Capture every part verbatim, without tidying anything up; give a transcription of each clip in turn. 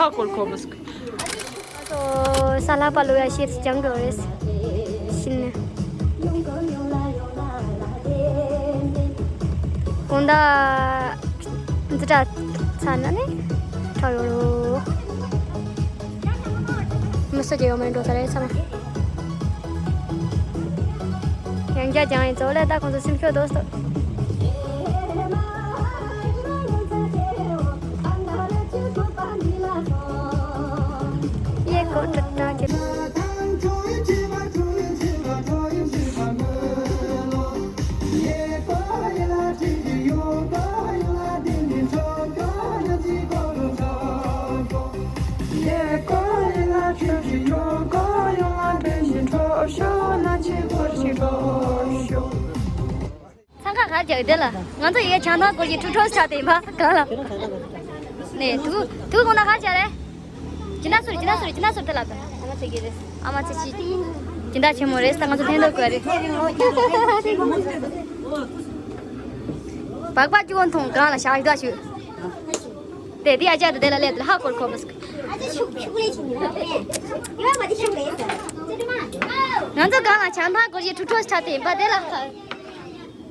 ཧ་གོ་ཁོ་མོ་སྐུ། ཨོ། ས་ལ་པ་ལོ་ཡ་ཤེས་ཀྱང་གོ་རེས། ཤིན་ནི། གོང་ད་འཛི་དྲ་ཚ་ན་ནི་ཁྲ་ཡོ་རོ། མི་སོ་ཅེ་ཡོ་མེན་འགྲོ་ས་རེད་ཚ་མ། ཡང་རྒྱ་ལྗང་ཡིན་ཚོ་ལས་ད་ཁོང་ཚོ་སེམས་ཤོར་དོ་སྟོ། ཡེ་ཀོ་ཏྲ་ཏྲ་ཅི། འཚང་ཁ་གར་རྒྱག་དེ་ལ། ང་ཚོ་ཡའི་ཆང་ཐང་སྐོར་གྱི་ཁྲུ་ཁྲོ་ཆགས་ཏེ་ཡིན་པ་གང་ལ། ནས་དུ་དུ་གོང་ན་གར་རྒྱག་རེད། ཇི་འདྲ་སུར་ཇི་འདྲ་སུར་ཇི་འདྲ་སུར་དེ་ལ་དུ། ཨ་མ་ཚེ་གི་རེད། ཨ་མ་ཚེ་གི། ཇི་འདྲ་ཆེན་མོ་རེད་ས་ང་ཚོ་ཕན་ཐོགས་དགོས་རེད། སྦག་སྦག་ཅུ་བོ་མཐོང་གང་ལ་བཞག་ཡོད་ཤུ། དེ་དེ་ཨ་ཅག་དེ་དེ་ལ་སླེབས་ལ་ཧ་གོར་ཁོ་མི་སུ། ཨ་ཅག་ཤུགས་ཤུགས་ལས་ཆེ་ནི་རེད། ཡོད་མ་དེ་ཤུགས་ལས་ཟེར། ང་ཚོ་གང་ལ་ཆང་ཐང་སྐོར་གྱི་ཁྲུ་ཁྲོ་ཆགས་ཏེ་ཡིན་པ་དེ་ལ།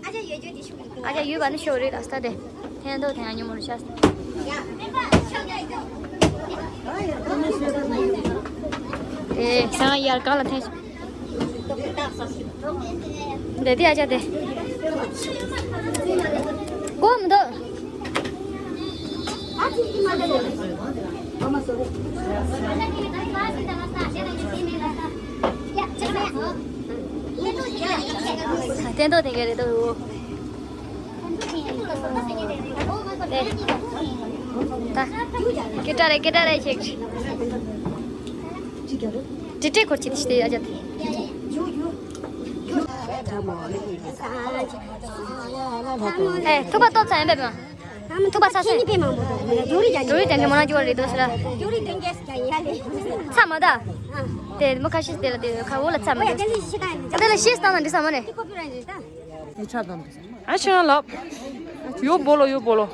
ཨ་ཅག་ཡོད་རྒྱུ་དེ་ཤུགས་ལས། ཨ་ཅག་ཡོད་པ་ནི་ཤོག་རེད་ལ་ས་དེ། ཐེན་ཐོག་ཐེན་ཨ་ཉུ་མོ་རུ་ཤ་ས། དེ་ཤང་ཡར་གང་ལ་ཐེན་ཤོག་འདི་དེ་ཨ་ཅག་དེ། གོ་མི་འདུག་སྟན་ཐོག་དེ་ག་རེད་དོ། ད། ཀེ་ཏྲ་རེ་ཀེ་ཏྲ་རེ་ཆེག་ཏྲི་ཏྲི་འཁོར་ཆེ་ཏི་ཤི་ཏི་ཨ་ཅག་ཏི། ཨེ་ཐུག་པ་ཏོག་ཙམ་ཡིན་པས་མ། ཐུག་པ་ཚ་སེ། ཇོ་རི་ཏན་གི་མ་ན་ཇོ་རེད་དོ་ཟེར། ཚ་མ་ད། དེ་མོ་ཁ་ཤས་དེ་ལ་དེ་ཁ་འོ་ལ་ཚ་མ་དོ། དེ་ལ་ཤེས་སྟངས་དང་འདྲི་ས་མ་ནས། ཨ་ཆེན་ལབ། ཡོ་བོ་ལོ་ཡོ་བོ་ལོ།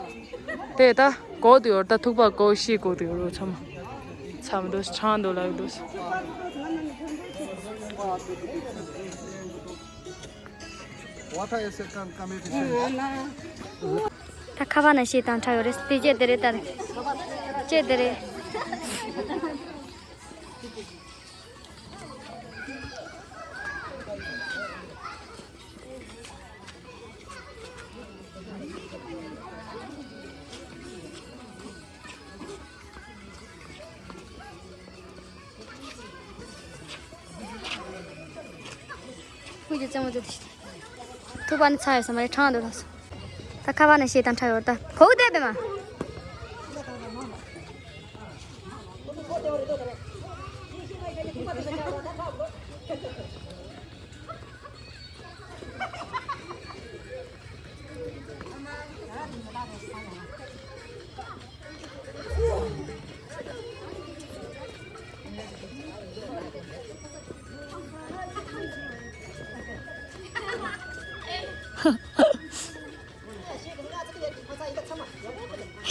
དེ་ད་གོ་དུ་ཡོར་ད་ཐུག་པ་གོ་ཤི་གོ་དུ་ཡོར་ཚམ། ཚམ་དུ་ཆང་དུ་ལ་དུ། What are you say? Come, come here. ད་ཁ་བ་ན་ཤི་དང་ཁྲ་ཡོ་རེ་སྟི་ཅེ་དེ་རེ་ད། ཅེ་དེ་རེ། ཁོས་ཀྱི་རྩེད་མོ་དེ་དེ། ཐུག་པ་ནི་ཚ་ཡོད་ས་མ་རེད་ཁྲང་འདུག་ལགས་སོ། ད་ཁ་བ་ན་ཤེས་དང་ཁྲ་ཡོད་ད་གོ་བདེ་བེ་མ།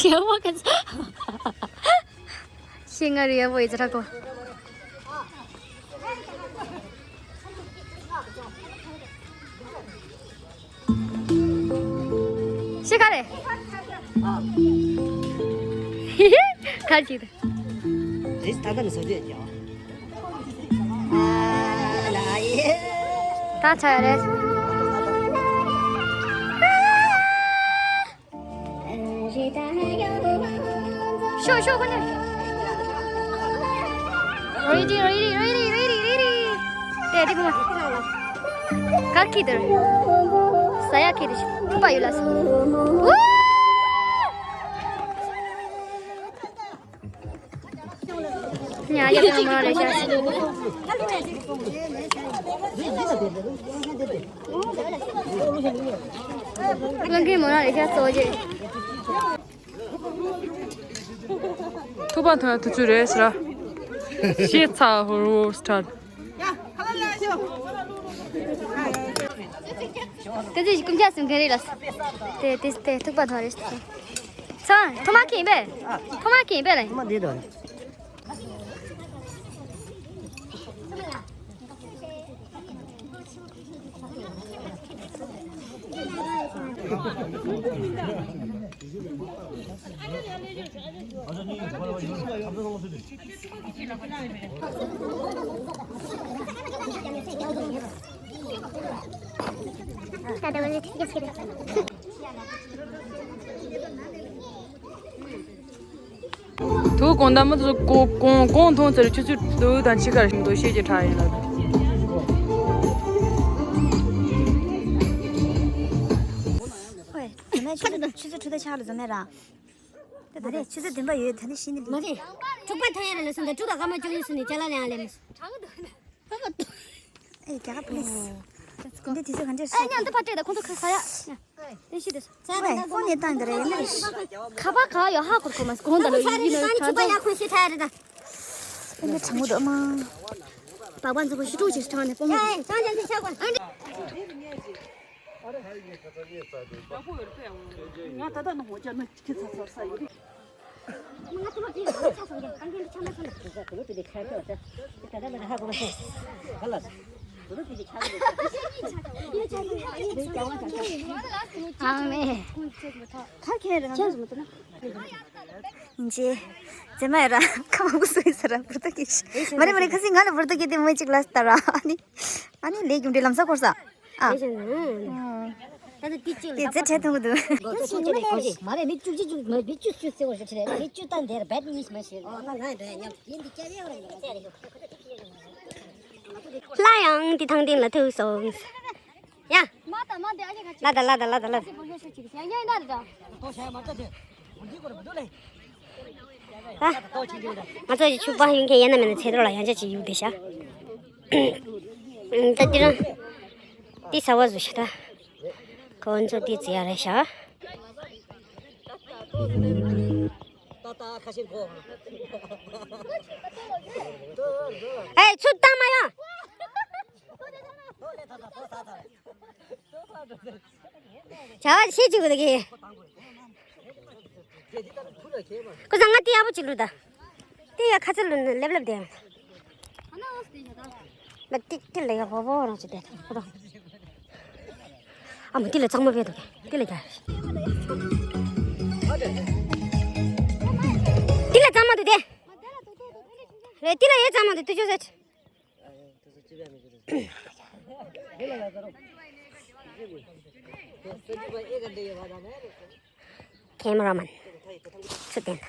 ཡ་མོ་ག་ཚ། ཤེས་ང་རུ་ཡ་བོ་ཡི་ཙི་ར་གོ། ཤེས་ག་རེ། ཁ་ཅིག་རེས་ད་ལྟ་ནས་བཟོ་རྒྱུ་ཡོད་ཀྱང་། ད་ཆ་ཡ་རེད། ཤོག་ཤོག་ཁོ་ནས། རེ་ཌི་རེ་ཌི་རེ་ཌི་རེ་ཌི་རེ་ཌི། དེ་དེ་གོ་མ། ག་ཁི་དེར། ས་ཡ་ཁི་དེ་ཐུབ་པ་ཡོད་ལ་སོ། ཝུ། ཉ་ཡ་དེ་མ་རེད་ཤག་ལོན་གི་མོ་རང་རེད་ཤག་གཙོ་བོ་རྗེ། ཐུག་པ་ཐོན་ཐུག་ཚུལ་རེད་ཟེར། ཤེས་ཚ་ཧུར་ཧུར་སྟར། དེ་ཚོས་སྐུ་མཁྱེན་གསུང་མཁན་རེད་ལ། དེ་དེ་དེ་ཐུག་པ་ཐོན་རེད། ཚང་ཐོག་མ་ཁེ་ཡིན་པས། ཐོག་མ་ཁེ་ཡིན་པས་ལ། ཐོག་མ་འདི་དོ། དུ་གོང་ད་མ་དུ་གོ་གོང་གོང་མཐོང་ཚར། ཆུ་ཚོད་དུ་དང་ཕྱི་ཁར་ཞིག་འདུག་ཤེས་ཀྱི་གྲགས་ཡིན་ལ། ཧོꯏ། དེ་ནས་ཆུ་ཚོད་ཆུ་ཚོད་དྲུག་དང་ཕྱེད་ལ་འཛོམས་ནས་ར། ད་ད་རེད། ཆུ་ཚོད་བདུན་པ་ཡོད། ད་ནི་ཤི་ནི་མ་རེད། དྲུག་པ་ཐོན་ཡ་ར་ལ་སོང་ད། དྲུག་དང་སྐར་མ་བཅུ་གཉིས་སོང་ནས་ཅ་ལག་ལེན་ཡ་ལེན་མི་སོང་། ཨེ་རྒྱ་གར་པུ་ལིས། འདི་དུས་ཚོད་ག་འདྲས་ཨེ་ཉ་འདི་ཕར་སྤྲད་ད། ཁོང་ཚོ་ཁ་ཟ་ཡ། ཉ་ཨེ་ཤི་དེ་སོང་། ཨེ་ཕོན་ནས་བཏང་གི་རེད། ཡིན་ནའི་ཁ་པར་ག་ཡོད་ཧ་གོ་གོ་མ་སོང་། གོང་ད་ལོ་ཡིན་ནའི་ཁ་པར་ཡག་ཁོ་ཤི་ཐལ་རེད་ད། ཨེ་ན་གྲང་མོ་འདུག་ཨ་མ། པགས་པ་འཛུགས་ཤི་ཀྲུག་ཅིག་ཐང་ནས་སྤོང་མི་འདུག་ཨེ་ཅང་ཅང་ཅང་ཆག་གོ། ང་ད་ལྟ་ནང་ངོ་ཅག་ན་ཁྱི་ཚ་ཚ་ས་ཡོད། ཨ་མེ། ཁ་ཁྱེར་རེད། ཇེ། ཇེ་མ་ཡ་ར་ཁ་མང་པོ་སོས་ས་ར་བུར་ཏོ་ཀི་ཤི། མ་རེད་མ་རེད། ཁ་སི་ང་ལ་བུར་ཏོ་ཀི་དེ་མོ་ཅིག་ལ་སྟ་ར། ཨ་ནི། ཨ་ནི་ལས་རྒྱུ་འབྲས་ལམ་ས་འཁོར་ས། ཨ། ཨེ་ཤ་ན། ད་ལྟ་ཏི་ཅིག་ལ་དེ་རྫི་ཁྲེལ་ཐོང་གི་འདུག་མ་རེད། མི་བཅུ་གཅིག་བཅུ་མ་རེད། མི་བཅུ་བཅུ་ཟེར་བ་ཞིག་ཆེ་རེད། མི་བཅུ་ད་འདིར་བེད་གཉིས་མ་ཤེས། ཨོ་ད་ང་འདྲ་མཉམ་ཡིན་འདི་སྐྱ་བའི་བར་ལ་ཚེ་རེད། སླར་ཡང་འདི་ཐང་སྟེང་ལ་ཐུག་སོང་། ཡ། ལ་ད་ལ་ད་ལ་ད་ལ། ང་ཚོ་ཡི་ཕྱུ་པ་ཡོང་མཁན་ཡིན་ན་མིན་ན་ཚེ་ཐོག་ལ་ཡང་ཅག་ཅིག་ཡོད་དེ་ཤ། ད་འདི་རང་། འདི་ཟ་བ་བཟོ་ཤ་ད། ཁོ་ཚོ་འདི་ཟེར་ཡ་རེད་ཤ། ཨེ་ཚུར་བཏང་མ་ཡོང་། བྱ་བ་ཤེས་ཀྱི་གི་དགེ། ཁོ་ཚང་ང་ཏི་ཡག་པོ་ཅིག་ལུས་ད། ཏི་ཡ་ཁ་ཚ་ལུས་ནས་ལེབ་ལེབ་དེ། ལ་ཏི་ཏི་ལ་ཡག་པོ་པོ་རང་ཅི་དེ་ཁོ་རང་། ཨ་མ་ཏི་ལ་གཙང་མ་བེ་དུ་གེ་ཏི་ལ་རྒྱ། ཏི་ལ་གཙང་མ་དུ་དེ། རེད་ཏི་ལ་ཡེ་གཙང་མ་དུ་དུ་ཅོ་ཟེར། Cameraman. ཚུལ་ལྡན།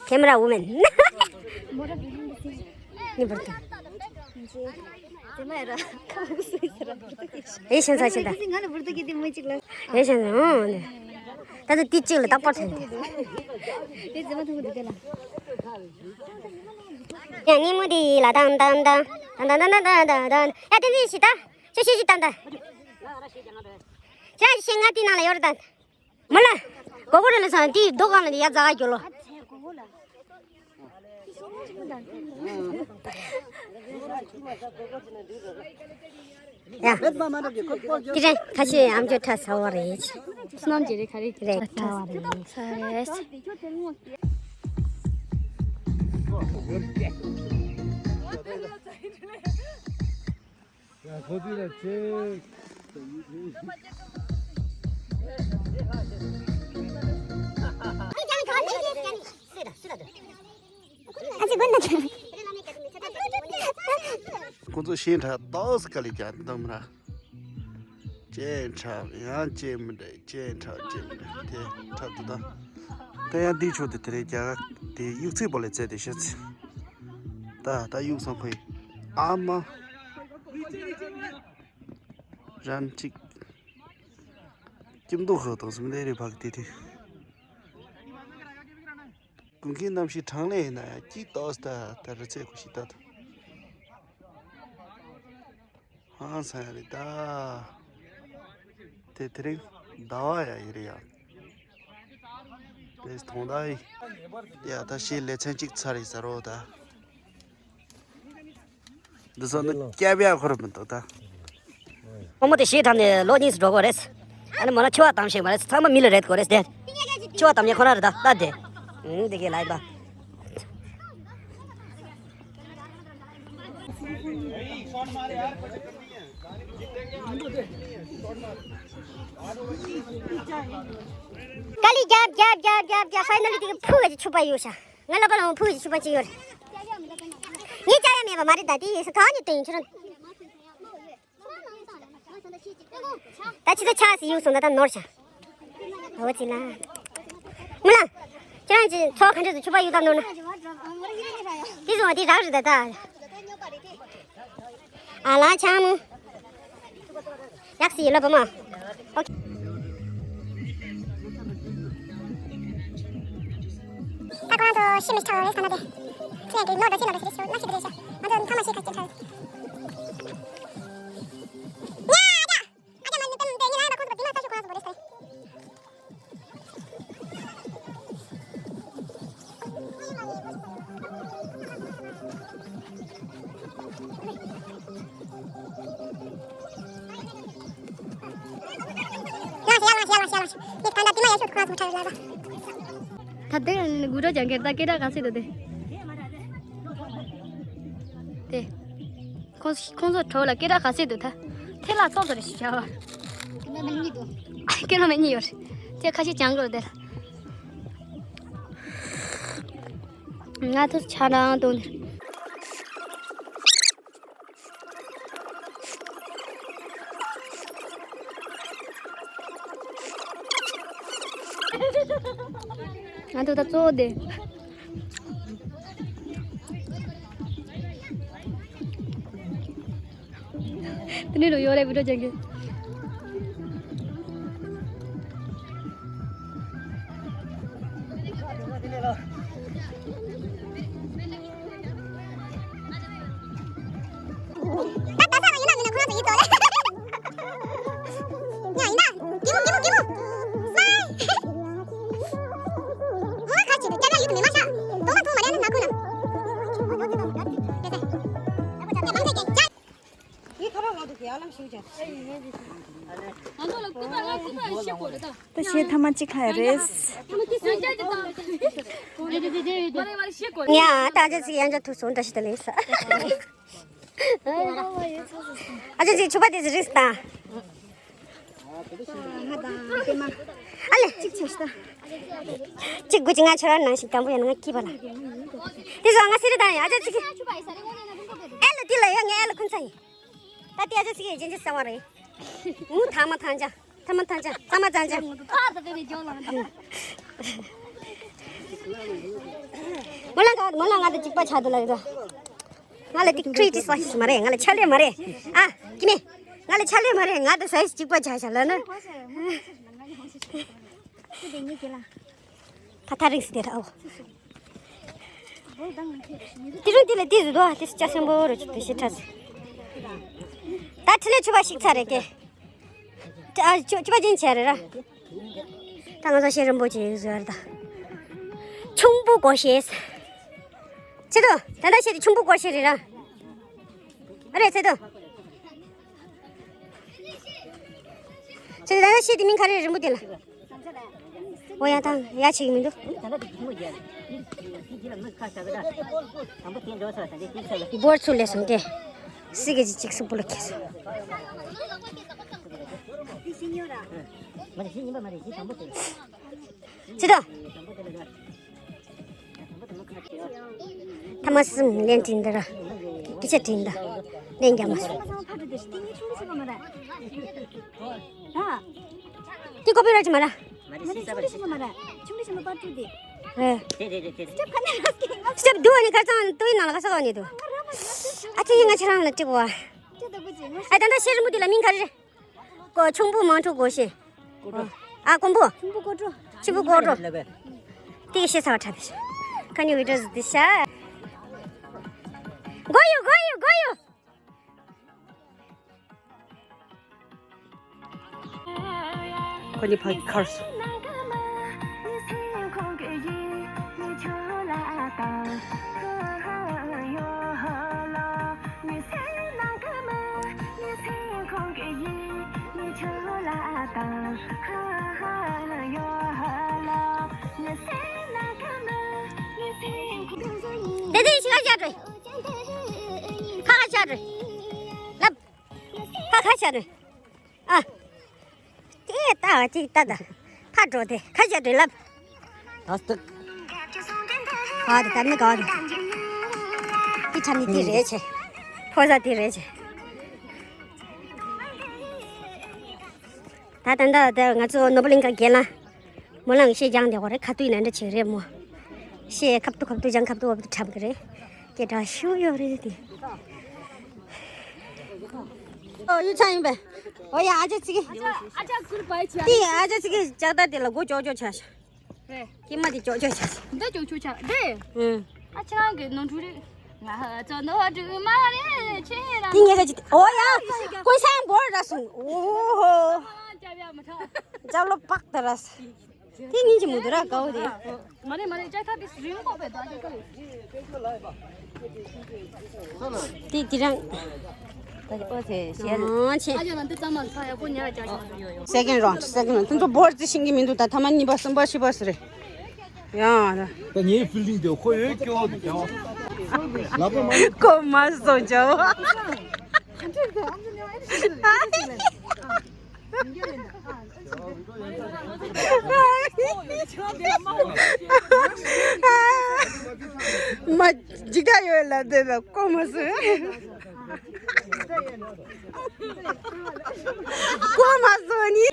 Camera woman. ནི་བུར་དུ། ཨེ་ཤན་ས་ཤན་ད། ཨེ་ཤན་ས་ཨོ་ནི། ད་ལྟ་ཏི་གཅིག་ལ་རྟག་པར་ཐོན་ཏེ། ཡ་ཉིན་མོ་དེ་ལ་དང་དང་དང་། དང་དང་དང་། ཡ་དེ་འདི་ཞིག་ད། ཤ་ཤ་ཤ་དང་དང་། ཤ་ཤ་ང་དེ་ནང་ལ་ཡོད་རེད་ད། མོ་ལ། གོ་གོ་རེ་ལ་སང་དེའི་རྡོ་སྒང་ལ་ཡ་རྫ་ག་རྒྱུ་ལོ། ཡ། དེ་རིང་ཁ་ཤས་ཨམ་ཅོག་ཁྲ་ཟ་བ་རེད། སྣམ་བྱེད་རེད་ག་རེ་རེད། ཁྲ་བ་རེད། ཁྲ་རེད། ཡ་ཁོ་ཚོས་ལ་ཆེ། ཁོ་ཚོ་ཤིང་ཁྲ་ཏོག་ཙམ་དཀའ་ལས་རྒྱག་འདུག་མ་ར། ཅེ་ཁྲ་ཡང་ཅེ་མི་འདྲ། ཅེ་ཁྲ་ཅེ་མི་འདྲ། དེ་ཁྲ་དུ་ད། ད་ཡང་འདི་ཆོག་དེ་དེ་རེད་རྒྱ་གར་དེ་གཡུག་ཚིག་པོ་ལས་བཙལ་དེ་ཤ་ཚིག་ད་ད་གཡུག་སོང་ཁོས། ཨ་མ། རན་ཅིག་སྐྱིད་མདོག་ཁ་དོག་སུམ་ལེ་རེ་བག་དེ་དེ། ཀུན་མཁྱེན་རྣམ་ཤེས་གྲངས་ལས་ཡིན་ན་ཡང་སྐྱིད་ཏོག་ད་ད་རི་ཚེ་ཁུ་ཤི་ད་ད། ཧང་སང་ཡ་རེད་ད། དེ་དེ་རིང་ཟླ་བ་ཡ་ཡི་རེད་ཡ། དེ་ཐོང་ད་ཡི། ཡ་ད་ཤི་ལེ་ཚན་གཅིག་ཚར་ཡི་ཟ་རོ་ད། འདི་ཚོ་ནི་སྐྱབས་ཡག་ཁོ་ར་མི་འདུག་ད། བུ་མོ་དེ་ཞེ་དྲག་ནས་ལོ་གཉིས་སུ་འགྲོ་དགོས་རེད། ཨ་ནི་མོ་ན་འཆི་བ་དམ་ཞིག་མ་རེད། ཚང་མ་མི་ལ་རེད་དགོས་རེད་དེ། འཆི་བ་དམ་ཉེ་ཁོ་ར་རེད་ད་ལྟ་དེ། ཨུང་དེ་གས་ལ་ཡིན་པ། དཀའ་ལས་རྒྱབ་རྒྱབ་རྒྱབ་རྒྱབ་རྒྱབ། ཕའི་ནལ་ལི་དེ་གི་ཕུ་ག་ཅིག་ཕྱུ་པ་ཡོད་ཤག་ང་ལ་པ་ལ་ཕུ་ག་ཅིག་ཕྱུ་པ་ཅིག་ཡོད་རེད། ངས་བཅར་ཡ་མེད་པ་མ་རེད། ད་དེ་ཡིན་ས་གང་ནས་བཏོན་ཡིན་ཁྱོད་རང་། ད་ཕྱི་ཚ་ཆག་སི་ཡུག་སོང་ད་ད་ནོར་ཤག་འོ་ཙི་ལ། མུ་ལ། ཁྱེད་རང་གི་ཚོགས་ག་འདྲ་དུ་ཕྱུ་པ་ཡུག་ད་ནོར་ན། དེ་སོང་བ་དེ་རག་རེད་ད་ད། ཨ་ལ་ཆང་མོ། ཡག་སི་ལ་བུ་མོ། ཨོ་ཁེ། ད་ཁོ་རང་ཚོ་ཤི་མི་ཆགས་རེད་ས་ན་དེ། ཚེ་གི་ནོར་འདྲ་ཅི་ནོར་འདྲ་ཞིག་རེད་ཤོད་ལ་ཤི་དེ་རེད་ཤོད། ང་ཚོ་ཐ་མ་ཤི་ཁ་ཤི་ཁ། ཉ་ཉ། ཨ་ཅག་མ་ནི་དེ་མི་དེ་ཉི་ལ་ཡང་ད་ཁོ་ཚོ་དེ་མ་ས་ཤོད་ཁོ་རང་ཚོ་བོ་རེད་ས། ད་དེ་གུ་ར་ཅང་གེར་ད་སྐད་གྲགས་ག་ཚོད་འདུག་དེ། དེ། ཁོང་ཁོང་ཚོ་གྲོགས་ལ་སྐད་གྲགས་ག་ཚོད་འདུག་ད། ཐེ་ལ་ཏོག་ཙམ་རེ་ཞིག་བྱ་བ། སྐད་ལ་མེད་གཉིས་ཡོད་རེད། དེ་ཁ་ཤས་ཅང་གོ་དེ་ལ། ང་ཐུག་ཆ་རང་དོན། ང་ཐུག་ད་གཙོ་བོ་དེ། དེ་ནས་རོ་ཡོ་རེ་བི་ཌིའོ་ཅན་གི། ད་ད་ས་ཡིན་ན་མིན་ན་ཁོ་རང་ཚོ་ཡིད་གཏོང་ལེ། ཡ་ཡིན་ན། གི་མོ་གི་མོ་གི་མོ། སྨ། ཨོ་ཁ་ཆེ་བའི་སྐྱ་ཀ་ཡུལ་དུ་མེ་མ་ཤ། དོ་མ་ཐོ་མ་རེ་ན་ན་ཁུ་ན། ཡི་ཁ་བ་ང་དུ་གི་ཨ་ལམ་ཤུ་ཅན། ང་ཚོ་ལ་སྐུད་པ་ལ་སྐུད་པ་ཤི་གོ་རེ་ད། ད་ཤེས་ཐ་མ་གཅིག་ལྷག་རེད། ཡ་ད་ཅི་ཚིག་ཡང་ཅག་ཐུག་སོང་འདྲ་ཞིག་ད་ལེ་ས། ཨ་ཅག་ཅིག་ཕྱུ་པ་དེ་ཚོ་རིགས་དང་། ང་དང་པད་མ། ཨ་ལེ། གཅིག་བྱས་ཤི་ད། གཅིག་དགུ་གཅིག་ལྔ་ཆོ་ར་ནང་བཞིན་དང་པོ་ཡང་ང་སྐྱིད་པ་ལ། དེ་ཚོ་ང་སི་རི་དང་ཡང་ཨ་ཅག་ཅིག་ཨེ་ལ་དེ་ལ་ཡོད་ངས་ཨེ་ལ་ཁུན་ཚ་ཡིན། ད་དེ་ཨ་ཅག་ཅིག་ཡིན་ཅན་ཅི་ཟེར་བ་རེད། ངུ་ཐ་མ་ཐང་ཅག་ཐ་མ་ཐང་ཅག་ཚ་མ་ཚང་ཅག་མོ་ལ་ང་མོ་ལ་ང་དང་གཅིག་པ་ཆགས་འདུག་ལ་ཡོད་ད། ང་ལ་ཏིག་ཁྲིད་ཅི་ས་ཞིག་མ་རེད། ང་ལ་ཆ་ལེ་མ་རེད། ཨ་ཀི་མེ། ང་ལ་ཆ་ལེ་མ་རེད། ང་དང་ས་ཡིས་གཅིག་པ་ཆགས་ཤག་ལ་ན། ད་ཐག་རིང་སི་དེ་ར་ཨོ། དེ་རུང་དེ་ལ་དེ་རུ་དོ་དེ་སུ་ཅག་སེམས་པོ་རུ་ཅིག་དུ་ཤི་ཁྲ་སི། ད་ཁྲི་ལེ་ཆུ་བ་ཞིག་ཚར་རེད་ཀེ། ཨ་ཆུ་ཆུ་བ་ཅན་ཆེ་རེད་ར། ད་ང་ཚོ་ཤེས་རིན་པོ་ཆེ་ཡོད་ཟེར་ད། ཆུང་པོ་སྒོར་ཤེས། ཚེ་དོ། ད་ལྟ་ཤེས་དེ་ཆུང་པོ་སྒོར་ཤེས་རེད་ར། ཨ་རེད་ཚེ་དོ། ཚེ་དོ་ད་ལྟ་ཤེས་དེ་མིང་ག་རེ་རིན་པོ་དེ་ལ། ཨོ་ཡ་ད་ཡ་ཆེ་གི་མི་འདུག་སྦོར་ཚུར་ལས་སོང་སྟེ། སི་གེ་ཅི་ཅིག་སུ་པུ་ལ་ཁེ་སོང་། ཚེ་དོ། ཐ་མ་སིམ་ལན་དྲིན་འདི་ར། སྐད་ཆ་དྲིན་ད། ལན་རྒྱག་མ་སོང་། དེ་ཀོ་པི་ར་ཅི་མ་ར། ཨེ། སི་ཊེབ་དུ་ཨ་ནི་ཁར་ཚང་ཏུ་ཡིན་ནང་ལ་ཁ་ས་ག་ནི་དུ། ཨ་ཅེ་ཡིན་ང་ཁྱེད་རང་ལ་སྤྲད་གོ། ཨ་ད་ད་ཤེས་རི་མོ་དེ་ལ་མིང་ག་རེ་རེད། ཀོ་ཆུང་པོ་མང་ཕྲུག་གོ་ཤེས། ཨ་ཀོང་པོ། ཆུང་པོ་ཀོ་ཀྲོ། ཆུང་པོ་ཀོ་ཀྲོ། དེ་ཤེས་ཚ་བ་ཁྲ་དེ་ཤ། ཁ་ཉུ་བི་ཏྲ་ཟི་དེ་ཤ། གོ་ཡོ་གོ་ཡོ་གོ་ཡོ། ཁོ་གཉིས་ཕ་གི་ཁར་སོང་། དེ་དེ་ཤི་ཁ་བྱ་དྲོས། ཁ་ཁ་བྱ་དྲོས། ལབ། ཁ་ཁ་བྱ་དྲོས། ཨ། ཨ་ཅིག་ལྟ་ད། ཕར་འགྲོ་དེ་ཁ་ཤས་འདྲེ་ལབ། ཨ་སྟག་ཨ་དེ་ད་མི་ག་བ་དེ། དེ་ཁྲ་མི་དེ་རེད་ཆེ། ཕོ་ས་དེ་རེད་ཆེ། ད་ད་ད་ད་ང་ཚོ་ནོར་བུ་གླིང་ག་རྒན་ལགས། སྨོན་ལམ་གྱི་ཤེས་ཀྱང་དེ་གོ་རེ་ཁ་ཏུས་ནས་འདྲ་བྱེད་རེད་མོ། ཤེས་ཁབ་ཏུ་ཁབ་ཏུ་ཅང་ཁབ་ཏུ་འོབ་ཏུ་འཁྲབ་གི་རེད། སྐད་གྲགས་ཤུགས་ཡོད་རེད་དེ། ཨོ་ཡུ་ཚང་ཡིན་པས། ཨོ་ཡ་ཨ་ཅག་ཅིག་གི། ཨ་ཅག་ཁུར་པའི་ཆ། དེ་ཨ་ཅག་ཅིག་གི་ལྕགས་རྟ་དེ་ལ་མགོ་ཅོག་ཅོག་ཆ་ཤག་རེད། ཀྱེ་མ་དེ་ཅོག་ཅོག་ཆ་ཤག་འདི་ཅོག་ཅོག་ཆ་རེད། ཨུ། ཨ་ཅག་གི་ནོར་འཁྲུལ་རེད། ང་ཚོ་ནོར་འཁྲུལ་མ་རེད་ཆེ་ར། དེ་ངས་ཁ་ཅིག་ཨོ་ཡ། ཀུན་སང་བོར་ར་སོང་། ཨོ་ཧོ། ཅབ་ཡ་མ་ཐག་ཅབ་ལོ་པག་ད་ར་སོང་། དེ་ཉིན་གྱི་མུ་དུ་ར་དགའ་བོ་དེ། མ་རེད་མ་རེད། ལྕགས་ཐག་དེ་རིང་ཀོ་བས་ད་ཅིག་ཀ་ལས། དེ་དེ་རང་། ད་ཅིག་ཨོ་ཚེ་ཤེལ། ཨོ་ཆེ། ཨ་ཅག་ལ་འདི་ཙམ་མ་ཚ་ཡག་པོ་ཉར་རྒྱག་ཤོག Second round, second round. དེ་ཚོ་བོར་ཙི་ཤིང་གི་མི་འདུག་ད་ཐ་མ་གཉིས་པ་གསུམ་པ་བཞི་པ་ཟེར་རེད། ཡང་། ད་ངའི་ཕི་ལིང་དེ་ཁོ་ཡོད་སྐྱོ་བོ་དེ་རྒྱ་བ། ལབ་པ་མ་ཡོད། ཀོ་མ་སོང་རྒྱ་བ། མ་འཇིགས་སྐྲག་ཡོད་ལ་དེ་ལ་ཀོ་མ་སོང་། ཀོ་མ་སོང་ནི།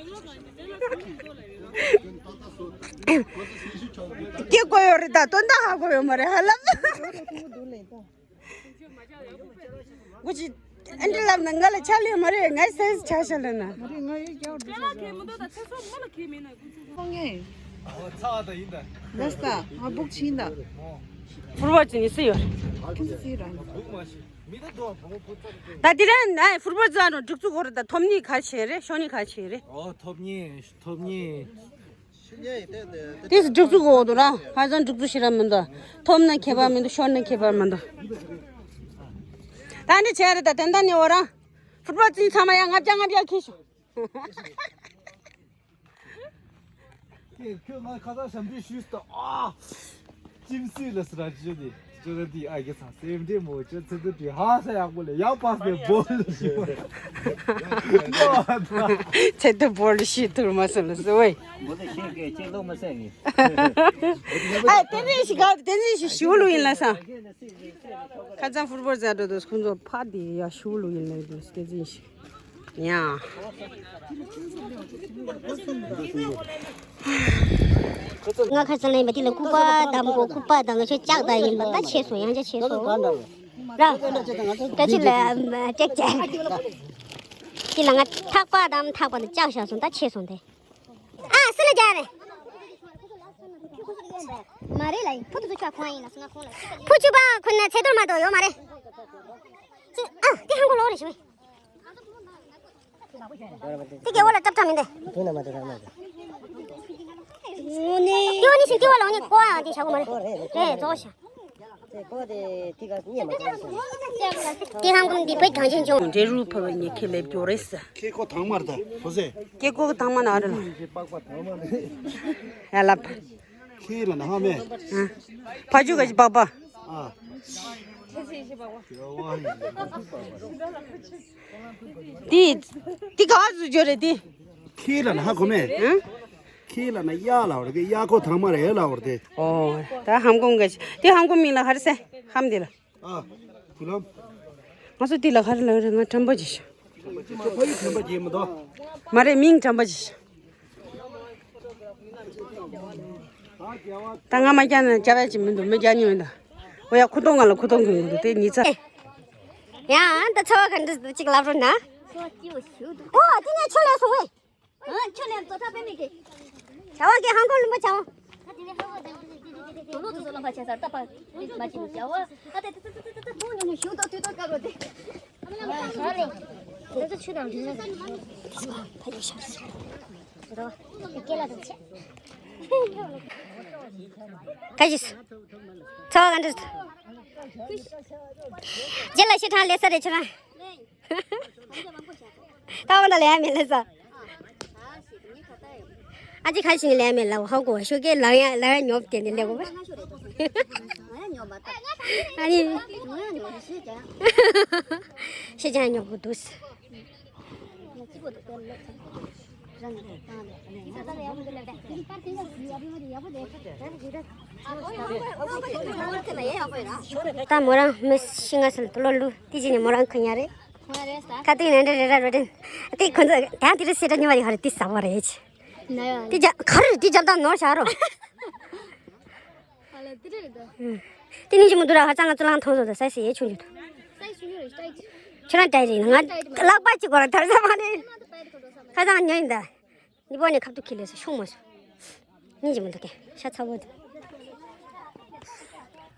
སྐྱེ་དགོས་ཡོད་རེད་ད། དོན་དག་ཧ་གོ་ཡོད་མ་རེད་ཧ་ལམ། ངུ་ཅི། ཨ་འདྲ་ལབ་ན་ང་ལ་ཆ་ལེ་མ་རེད། ང་སེམས་ཆ་ཤ་ལེ་ན། མ་རེད་ང་ཡོད་ཀྱང་འདྲ་ཆ་ཤ། ཨོ་ཚ་ད་ཡིན་ད། ལས་ད་ང་སྦུག་ཕྱིན་ད། ཕུར་བ་ཅི་ནི་སི་ཡོད། ཁྱིམ་སི་རང་། སྦུག་མ་ཤི། མི་ད་དོ་བོ་ཕུ་ཚ་རེད། ད་དེ་རིང་ཨ་ཕུར་བ་ཙ་ནོ་འགྲིག་ཚུགས་གོ་རེད་ད། ཐོབ་ནི་ག་ཆེ་རེད། ཤོ་ནི་ག་ཆེ་རེད། ཨོ་ཐོབ་ནི་ཐོབ་ནི། དེས་སྒྲིག་འཛུགས་འོག་ཏུ་ར་ཧ་ཅང་སྒྲིག་འཛུགས་ཤེས་ར་མི་འདུག་ཐོབ་ན་ཁྱད་པར་མི་འདུག་ཤོར་ན་ཁྱད་པར་མི་འདུག་ད་འདི་བྱས་རེད་ད། དེ་འདྲ་ནི་འོ་ར་ཕུར་པ་རྩིས་ཚང་མ་ཡང་ལྔ་བརྒྱ་ལྔ་བརྒྱ་ཁྱེར་ཤོག་ཁྱེད་ཁྱོད་ང་ཁ་སང་ཞབས་འདྲེན་ཞུས་སོ། ཨ། ཅིམ་སུས་ལ་སི་ར་ཅི་དེ་ཅོ་ར་དེ་ཨ་གེ་ཚང་སེམས་འདྲེ་མོ་ཅོ་ཚེ་ཏུ་དེ་ཧ་ས་ཡག་པོ་ལས་ཡག་པ་སེ་བོ་ལ་ཤི་བ། ཚེ་ཏུ་བོ་ལ་ཤི་ཐུར་མ་སེ་ལ་སི་ཝེ། མོ་དེ་ཤེས་ཀྱི་ཅི་ལོ་མ་སེ་ངེ། ཨ་དེ་ནས་ཤི་ག་དེ་ནས་ཤི་ཞུ་ལུ་ཡིན་ལ་ས། ཁ་ཚང་ཕུར་བོར་ཛ་འགྲོ་དུས་ཁོང་ཚོ་ཕ་དེ་ཡ་ཞུ་ལུ་ཡིན་ལ་དུས་དེ་ཚིན་ཤི། ཡ། ང་ཁ་སང་ལེན་པ་དེ་ལ་སྐུད་པ་བསྡམ་དགོས། སྐུད་པ་བསྡམ་ལ་ཆོས་ལྕགས་དང་ཡིན་པ་ད་ཆེ་སོང་། ཡང་ཆ་ཆེ་སོང་ར། ག་ཅི་ལ་ཀྲེག་ཅེ། དེ་ལ་ང་ཐག་པ་བསྡམ། ཐག་པ་དང་ལྕགས་བཞག་སོང་། ད་ཆེ་སོང་དེ། ཨ་སི་ལ་རྒྱ་རེད། མ་རེད་ལ་ཡིན། ཕུ་ཐུ་ཚོ་ཁྱོད་ཁོང་ཡིན་ལ་སོང་ང་ཁོང་ལ་ཕུ་ཆུ་པ་ཁོ་ན་ཚེ་ཐོར་མ་གཏོགས་ཡོད་མ་རེད། ཨ་དེ་ཧང་གོ་ལོག་རེད་ཞུ། དེ་རྒྱལ་བོ་ལ་ཏབ་ཏབ་མིན་ཏེ། དེ་ན་མ་དེ་རང་མ་དེ། དེ་བ་ནི་ཤིང་དེ་བ་ལ་ནི་ཀོ་ཡང་དེ་བྱ་གོ་མ་རེད། རེད་རྫོགས་ཤག་དེ་ཀོ་དེ་དེ་ག་ཉེ་མ་དེ། དེ་ཧང་གོ་དེ་བོད་གངས་ཅན་ལྗོངས། འབྲས་རུ་ཕ་བ་ཉེ་ཁེ་ལེབ་ཀྱོ་རེད་ས། ཀེ་ཀོ་དང་མར་ད་ཧོ་སེ། ཀེ་ཀོ་དང་མ་ན་རེད་ལ། ཡ་ལབ། ཁྱེད་ལ་ན་ཧ་མེ། ཕ་ཇུ་ག་ཅི་པག་པ། ཨ། དེ་དེ་ག་ཟུ་ཇོ་རེད་དེ། ཁྱེད་ལ་ན་ཧ་གོ་མེ། ཨ། ཁྱེད་ལ་ན་ཡ་ལ་བར་གི་ཡ་ཁོ་ཐང་མ་རེད་ལ་བར་དེ། ཨོ། ད་ཧམ་གོང་ག་ཅི་དེ་ཧམ་གོང་མིང་ལ་ཧར་སེ་ཧམ་དེ་ལ། ཨ། བུ་ལམ། ང་ཚོ་དེ་ལ་ཧར་ལ་རེད། ང་ཁྲམ་པ་ཅི་ཤ། ཁྱོད་ཕ་ཡུལ་ཁྲམ་པ་ཅི་མི་འདུག་མ་རེད། མིང་ཁྲམ་པ་ཅི་ཤ། ད་ང་མ་རྒྱག་ན་རྒྱག་ཡ་ཅིག་མི་འདུག་མི་རྒྱག་ཉིན་མི་འདུག་འོ་ཡ་ཁུ་ཏོང་ང་ལ་ཁུ་ཏོང་གི་འདུག་དེ་ཉི་ཚ། ཡང་ད་ཚ་བ་ག་འདྲ་ཅིག་ལབ་རོགས་ན། ཨོ་དེ་ནས་ཆོ་ལས་སོང་བས། ཨ་ཆོ་ལས་ཏོ་ཐ་པེ་མི་གི། བྱ་བ་གི་ཧང་གོ་ལུང་པ་བྱ་བ། ད་དེ་ནས་ཧང་གོ་དང་དེ་དེ་དེ་དེ་དེ་དོ་ལོ་དུ་སོ་ལོ་མ་བྱས་ས་ལྟ་བ་མ་བྱས་ནས་བྱ་བ། ཨ་ད་ད་ད་ད་ད་ད་ད་ཐུང་ཉུང་ཉུང་ཞུ་ཏོ་ཐུ་ཏོ་ཀ་གོ་དེ། ཁ་ཅིག་ཚོགས་ག་འདྲ། རྗེ་ལ་ཤི་ཁྲང་ལེ་ས་རེ་ཆུ་རང་། ད་འོ་ན་ལེ་ཡ་མེ་ལེ་ས། ཨ་ཅི་ཁ་ཞིག་ལེ་ཡ་མེ་ལ་ཧ་གོ་ཤོ་ཀེ་ལ་ཡ་ལ་ཡ་ཉོབ་དེ་ནི་ལེ་གོ། ཨ་ནི། ཤེས་ཅང་ཉོབ་གོ་དུས། ད་མོ་རང་མི་ཤི་ང་སལ་ལོ་ལུ་དེ་ཅི་ནི་མོ་རང་ཁུ་ཉ་རེད། ཁ་ཏིག་ནན་འདྲ་རེ་ར་རོ་དེ་ཁོ་ཚོ་ད་དེ་རེ་སེ་ད་ཉི་མ་རེ་ཧ་རེ་དེ་ཟ་བ་རེད། དེ་རྒྱ་ཁ་རུ་དེ་རྒྱབ་ད་ནོར་བྱ་རོ། ཨ་ལ་དེ་རེད་ད། དེ་ནི་ཅི་མོ་དུ་ར་ཧ་ཙང་ང་ཚོ་ལང་ཐོང་སོང་ད་སའི་སི་ཡེ་ཆུང་ཆུང་། སའི་སུ་ཡོད་རེད་ཏའི། ཁྱོད་རང་ཏའི་རེད་ང་ལག་པ་གཅིག་གོ་ར་ཐར་ས་མ་རེད། ཁ་ཙང་ཉོ་ཡིན་ད། ནི་པོ་ནི་ཁབ་ཏུ་ཁྱི་ལས་སོ་ཤོང་མ་སོ། ཉིན་གྱི་མི་འདུག་གས་ཤ་ཚ་བོ་འདུག་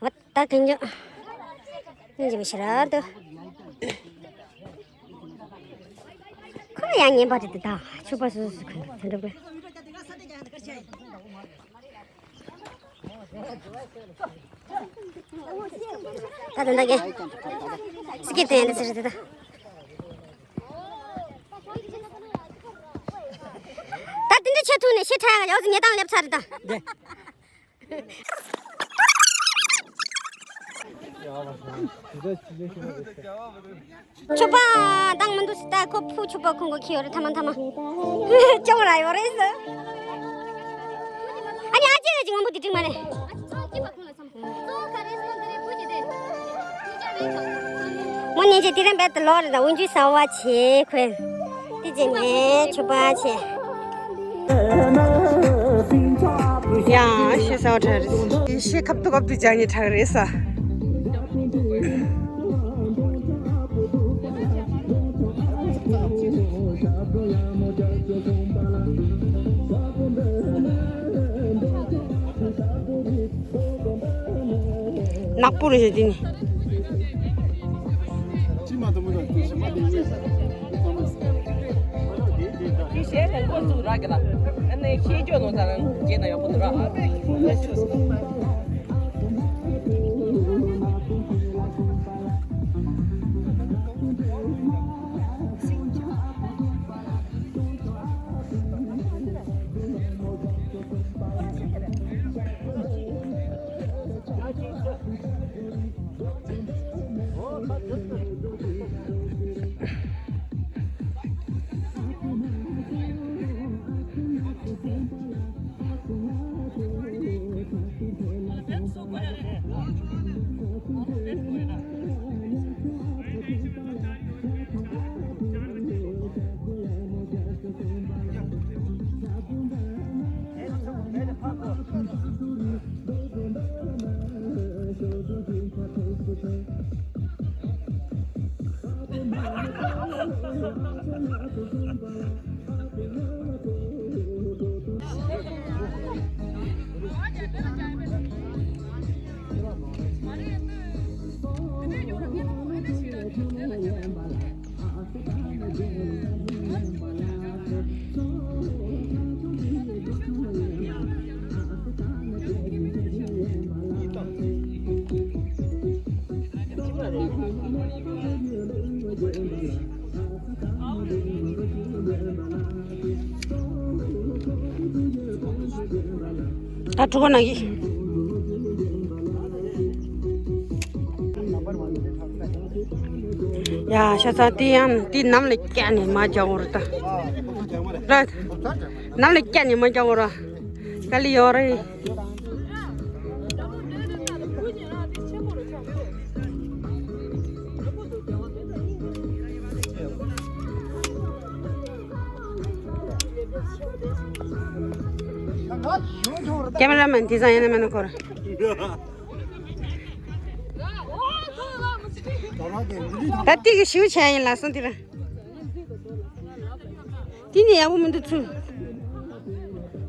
ཨོ་ད་གན་ཇོ། ཉིན་གྱི་མི་ཤི་ར་འདུག་ཁོ་ཡང་ངན་པ་རེད་འདུག་ད་ཕྱུ་པ་སོ་སོ་སོ་གང་གི་དོན་འགྲུབ་གས། ད་ད་ད་གེ། སི་ཀེ་ཏན་ཟེར་ད་ད། ད་དེ་འདྲ་ཆེ་ཐུག་ནས་ཤི་ཁྲ་ཡོད་ཉེ་དང་སླེབས་ཚར་ད། ཕྱུ་པ་བཏང་མི་འདུག་ཟེར་ད་ཁོ་ཕུ་ཕྱུ་པ་ཁོང་གི་ཁྱི་ཡོད་རེད་ཐ་མ་ཐ་མ། ཅོང་ར་ཡོད་རེད་ཟེར། ཨ་ནི་ཨ་ཅེ་གི་སྔོན་པོ་དེ་འགྲིག་མ་རེད། མོ་ཉིན་གྱི་དེ་རིང་བེད་དུ་ལོག་རེད་ད་འུན་ཇུས་ཟ་བ་བྱེད་ཁོས། དེ་རྗེས་ནས་ཕྱུ་པ་བྱེད། ཡང་ཤེས་ས་བ་དྲག་རེད། ཤེས་ཁབ་ཏུ་ཁབ་ཏུ་ཅག་ཉེ་དྲག་རེད་ས། ནག་པོ་རེད་ཤག་དེ་ནི། ད་གྲུ་གུ་ན་གི། ཡ་ཤ་ཚ་དེ་ཡང་དེ་ནམ་ལ་སྐྱ་ནས་མ་རྒྱག་འོར་ད། ར། ནམ་ལ་སྐྱ་ནས་མ་རྒྱག་འོར། ག་ལི་ཡོད་རེད། ཀེ་མེ་ར་མན་དེ་ཚང་ཡིན་ན་མེད་ན་འཁོར། ད་ཏིག་གི་ཞིའུ་ཆ་ཡིན་ལ་སོང་དེ་ར། དེ་ནི་ཡག་པོ་མི་འདུག་ཚུལ།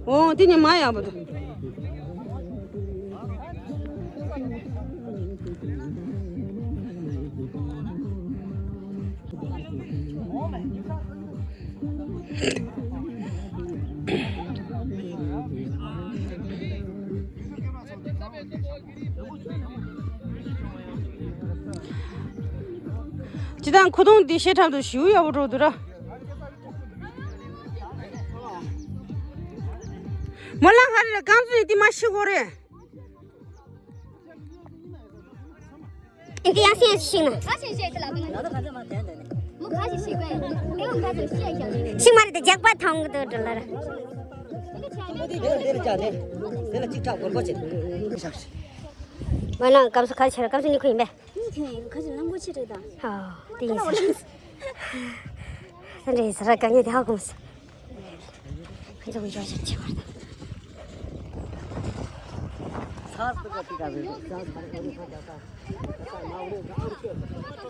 འོ་དེ་ནི་མ་ཡག་པོ་འདུག་ཅི་དང་ཁུ་ཐུང་འདི་ཤེས་ཐབས་དུ་ཞིའུ་ཡག་པོ་འགྲོ་འདུག་ར། མོ་ལ་ཧ་རི་ལ་རྐང་བཙུགས་ནས་དེ་མ་ཤི་གོ་རེད། འདི་ཡང་སེམས་ཤིང་ན། ཨ་ཤེས་ཤེས་ཁི་ལ་ཁི་ལ། མོ་ཁ་ཞིག་ཤིག་པས། ཨེ་མོ་ཁ་ཞིག་ཤིག་ཡ་ཤག་ཤིག་མ་རེད་དེ་རྒྱག་པ་ཐང་གི་འདུག་འགྲོ་ལ་ར། དེ་ལ་ཅིག་ཁྲག་གོར་གོར་བྱེད། མ་ན་སྐམ་སུ་ཁ་ཆེ་ར་སྐམ་སུ་ཉི་ཁུ་ཡིན་པས། ཉི་ཁུ་ཡིན་ཁ་ཆེ་ནང་གོ་ཆེ་རེད་ད། ཨ་དེ་ཡིན་ས་རེད། ས་འདྲ་ཡིན་ས་ར་ག་ངས་དེ་ཧ་གོ་མི་སོང་། ཁྱེད་ཚོ་འཇོག་བྱེད་ཆེ་བར་དང་།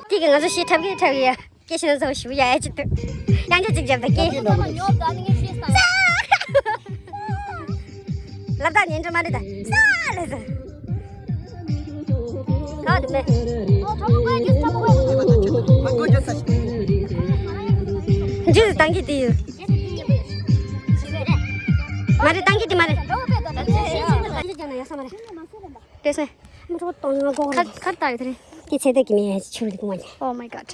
ཏིག་གི་ང་ཚོ་ཤི་འཁྲབ་ཀྱི་འཁྲབ་ཀྱི་ཡ། སྐད་ཤེས་ན་ཚོ་ཞུ་ཡ་ཡ་ཅི་ཏུ། ཡང་ཅི་ཅིག་བརྒྱབ་ད་སྐད། ལབ་ད་ཉན་འགྲོ་མ་རེད་ད། ས་ལ་ཟ། ག་དུ་མེད། ཇུས་བཏང་གི་དེ་ཡོད། མ་རེད་བཏང་གི་དེ་མ་རེད། ལྟོས་སེ། ཁར་ཁར་ལྟ་ཡོད་དེ་རེད། དེ་ཚེ་དེ་གི་མེད་ཆུ་རིག་མ་ཉན། Oh my god.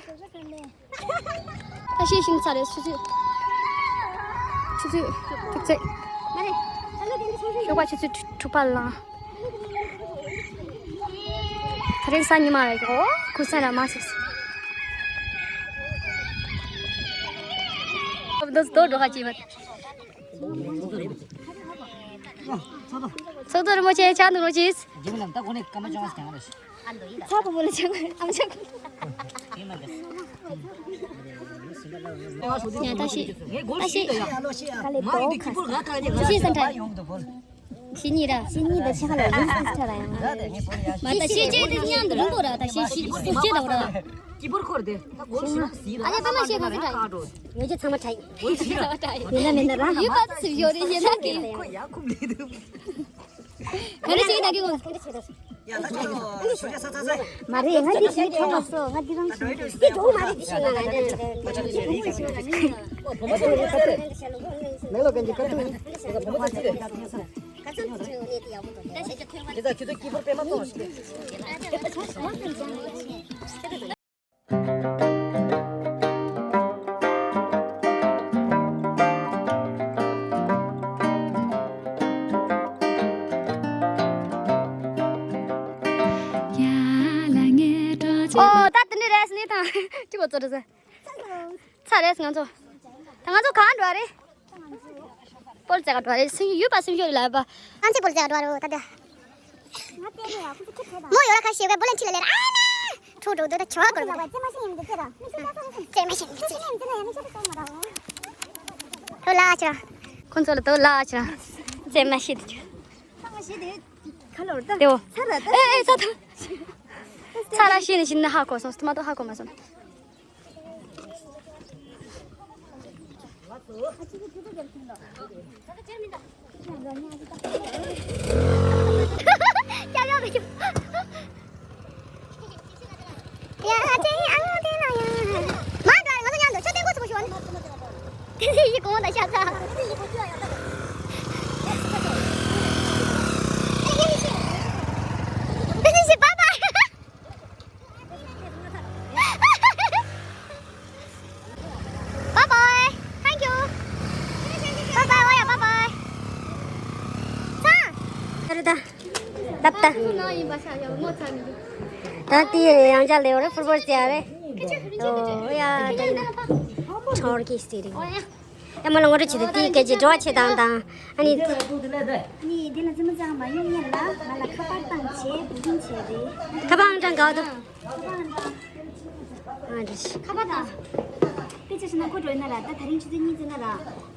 ད་ཤེས་ཤིང་ཚ་རེད་ཆུ་ཚོད། ཆུ་ཚོད་དྲུག་ཚེ། ཞོགས་པ་ཆུ་ཚོད་དྲུག་པ་ལ། ད་རེས་གཟའ་ཉི་མ་རེད། ཨོ་ཁུ་སན་ར་མ་སིག་སི། ཨོ་དོ་སྟོ་འགྲོ་ཁ་ཅི་བ། ཚོགས་གཙོ་རིན་པོ་ཆེ་ཕྱག་འདུག་རོགས་གྱིས། ཚ་བུ་མོ་ལ་ཆང་ཨམ་ཆང་། ཡ་ད་ཤི། ད་ཤི། ད་ཤི་སན་ཏྲ། ཤི་ཉི་ར། ཤི་ཉི་ད་ཆ་ལ་ལུས་སི་ཏྲ་ཡང་། མ་ད་ཤི་ཅེ་དེ་མཉམ་དུ་རིང་པོ་ར་ད་ཤི་ཤི་སུ་ཅེ་ད་ར། ཨ་ལེ་པ་མ་ཤེས་ག་ཚོད་ཡོད་ཅེ་ཚང་མ་ཏྲ་ཡིན། ཡིན་ན་མིན་ན་ར་ཡུལ་པ་ཚོ་ཡོད་རེད་ཡིན་ན་ཀི། ག་རེ་བྱེད་ད་ཀི་གོ། མ་རེད་ང་འདི་ཞིག་ཐོབ་མ་སོང་། ང་འདི་རང་ཞིག་འདི་འགྲོ་མ་རེད། འདི་ཞིག་ང་ང་འདི་མེག་ལོ་གན་གྱི་ཁ་ཐུག་ཡིན། ཨོ་ད་དེ་འདྲ་རེད་ཟེར་ནས་དང་ཅི་གོ་ཚོད་རེད་ཟེར། ཚ་རེད་ང་ཚོ། ད་ང་ཚོ་གང་འགྲོ་བ་རེད། སྤོལ་རྩེ་ག་འགྲོ་བ་རེད། སེམས་ཡུལ་པ་སེམས་ཤོར་ལ་ཡོད་པ། ང་ཚོ་སྤོལ་རྩེ་ག་འགྲོ་བ་རེད་ད་ལྟ། མོ་ཡོད་ར་ཁ་ཤས་ཀ་བོ་ལན་ཁྲི་ལ་ལེ་ར་ཨ་མ། ཁྲོ་འགྲོ་འདུག་ད་ཆོ་ག་གོ་ར་བ། རྩེ་མ་ཤེས་ཡིན་འདུག་རྩེ་མ་ཤེས་འདུག་རྩེ། དོ་ལ་ཆ། ཁོང་ཚོ་ལ་དོ་ལ་ཆ། རྩེ་མ་ཤེས་འདུག་ཁ་ལོར་ད། དེའོ། ཚ་ར་ད། ཨེ་ཨེ་ཚ་ཐུ། ཚ་ར་ཤེས་ནས་ཤིན་ན་ཧ་གོ་སོང་། ཏོ་མ་ཏོ་ཧ་གོ་མ་སོང་། Bye bye. Thank you. Bye bye. ཨོ་ཡ་bye bye. ཚང་། ཨ་རེ་ད། ལབ་ད། ཨ་ཁུ་ནང་ཡིན་པ་ཤ་ཡ་ངོ་ཚ་མི་འདུག་ད་དེ་ཡང་ཅག་ལེ་བ་རེ་ཕུར་ཕུར་ཟེར་ཡ་རེད། ཨོ་ཡ་ད་ཡིན། ཆོར་གི་སྟེ་རེད། ཨོ་ཡ། ཡ་མོ་ལ་ངོ་སྤྲོད་བྱེད་དུས་དེའི་སྐད་ཆ་འགྲོ་བ་ཆེ་དང་དང་། ཨ་ནི། ཨ་ནི་དེ་ལ་ཙི་མ་ཙང་མ་ཡོང་ཉན་ལ་ང་ལ་ཁ་པར་བཏང་བྱས་བུ་ཁྱིམ་བྱས་རེད། ཁ་པར་ཨང་གྲངས་ག་བ་དང་། ཁ་པར་ཨང་གྲངས། ཨ་རེད། ཁ་པར་དང་། དཔེ་ཆ་ཤེས་ན་ཁོ་འགྲོ་ཡིན་ན་ར་ད་ད་རིང་ཆུ་ཚོད་གཉིས་ཚེ་ན་ར། ཨ་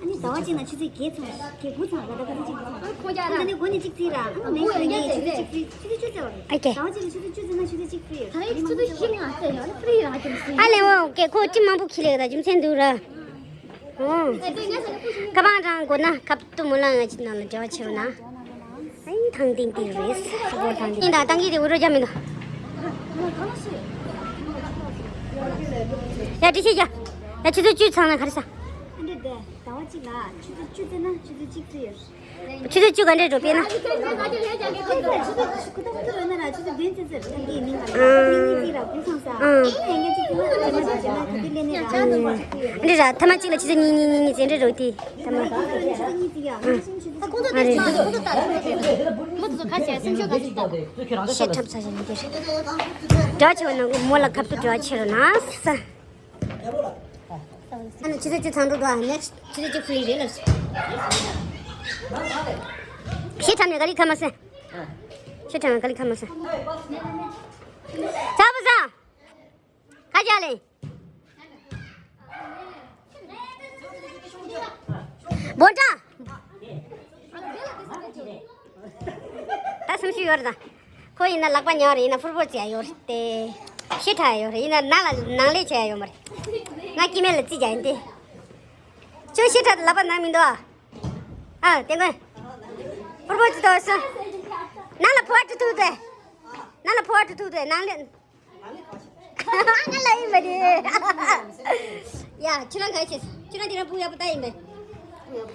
ནི་ཟླ་བ་གཅིག་ན་ཆུ་ཚོད་བརྒྱད་ཚང་བརྒྱད་དགུ་ཚང་ར་ད་ག་ཚོད་གཅིག་ཚང་། ཁོ་རྒྱ་ར། ཨ་ནི་སྒོ་ནས་གཅིག་ཚིག་ར་ཨ་ནི་མེད་ཟེར་ངས་ཆུ་ཚོད་གཅིག་ཚིག་ཆུ་ཚོད་བཅུ་ཚེ་བ་རེད། ཨོ་ཁེ། ཟླ་བ་གཅིག་ན་ཆུ་ཚོད་བཅུ་ཚེ་ན་ཆུ་ཚོད་གཅིག་ཚེ་ཡོད། ད་རིང་ཆུ་ཚོད་བཞི་ང་ཚེ་ཡོད་ཨ་ནི་ཕི་རི་རང་ཁྱིམ་སྲིད། ཨ་ལེ་འོ་ཁེ་ཁོ་ཅི་མང་པོ་ཁྱི་ལེ་ག་ད་རྒྱུ་མཚན་འདུག་ར། ཨོ། ཁ་པར་ཨང་གྲངས་དགོས་ན་ཁ་ཏུ་མོ་ལ་ང་ཅི་ནང་ལ་འབྲེལ་བ་བྱེད་རོགས་གནང་། ཨ་ནི་ཐང་ཏིང་ཏིང་རེད། ཤོག་གུ་ཐང་ཏིང་། ཡིན་ད་ཏང་གི་དེ་འུ་རོ་རྒྱ་མི་འདུག་ཡ་འགྲིག་ཤེས་རྒྱ། ཡ་ཆུ་ཚོད་བཅུ་ཚང་ན་ག་རེ་ཟ། ཨ་འདྲ་དེ་ཟླ་བ་གཅིག་ལ་ཆུ་ཚོད་བཅུ་ཚེ་ན་ཆུ་ཚོད་གཅིག་ཚེ་ཡོད། ཆུ་ཚོད་བཅུ་ག་འདྲས་འགྲོ་དཔེར་ན། ཆུ་ཚོད་བཅུ་ཚེ་ན་ར་ཆུ་ཚོད་བདུན་ཚེ་ཚེ་ཐང་གི་མིན་ལ་ཡ་གཉིས་གཉིས་ཚེ་ར་དགུ་ཚང་ས། ཨ་ཡ་གཉིས་གཉིས་ཚེ་ན་ཆུ་ཚོད་བཅུ་ཚེ་ན་དེ་དུས་ལས་ནས་ར། འདི་ར་ཐ་མ་གཅིག་ལ་ཆུ་ཚོད་གཉིས་གཉིས་གཉིས་གཉིས་ཚེ་འདྲས་འགྲོ་དེ། ཐ་མ། ཆུ་ཚོད་གཉིས་ཚེ་ཡ། ཨ་རེ། མོ་དེ་ཚོ་ཁ་ཤས་སེམས་ཤུགས་ག་ཚོད་བཏང་། བཤད་ཁྲབ་ཚ་ཞིག་འདིར། འདྲ་ཆེ་བ་ནང་གི་མོ་ལ་ཁབ་ཏུ་འདྲ་ཆེ་རུ་ན་ས། ཨ་ནི་ཆུ་ཚོད་བཅུ་ཚང་འགྲོ་འདུག་ཨ་ནེགསི་ཆུ་ཚོད་བཅུ་ཕུལ་ཡི་རེད་ལབ་སོང་། ཤི་ཁྲམ་ནས་ག་ལི་ཁ་མ་སེ། ཤི་ཁྲམ་ནས་ག་ལི་ཁ་མ་སེ། ཚ་པོ་ཚ། ཁ་རྒྱག་ལེ། བོ་ཏྲ། ད་སུམ་ཅུ་ཡོད་རེད་ད། ཁོ་ཡིན་ན་ལག་པ་ཉལ་བ་རེད། ཡིན་ན་ཕུར་བུ་བྱས་ཡོད་རེད་དེ། ཤི་ཁྲ་ཡོད་རེད། ཡིན་ན་ནང་ལ་ནང་ལས་བྱས་ཡོད་མ་རེད། ང་སྐྱེ་དམན་ལ་རྩིས་རྒྱག་ཡིན་ཏེ། ཁྱོད་ཤི་ཁྲ་ལག་པ་ནང་མི་འདུག་ཨ། ཨ་དེ་ངོས། ཕུར་བུ་ཅི་ཐོག་སོ། ནང་ལ་ཕོ་བ་ཀྲི་ཐུག་དེ། ནང་ལ་ཕོ་བ་ཀྲི་ཐུག་དེ་ནང་ལས། ང་ལ་ཡིན་པ་རེད། ཡ་ཁྱོད་རང་ག་བྱེད། ཁྱོད་རང་དེ་རིང་སྤུ་ཡག་པོ་ལྟ་ཡིན་པས།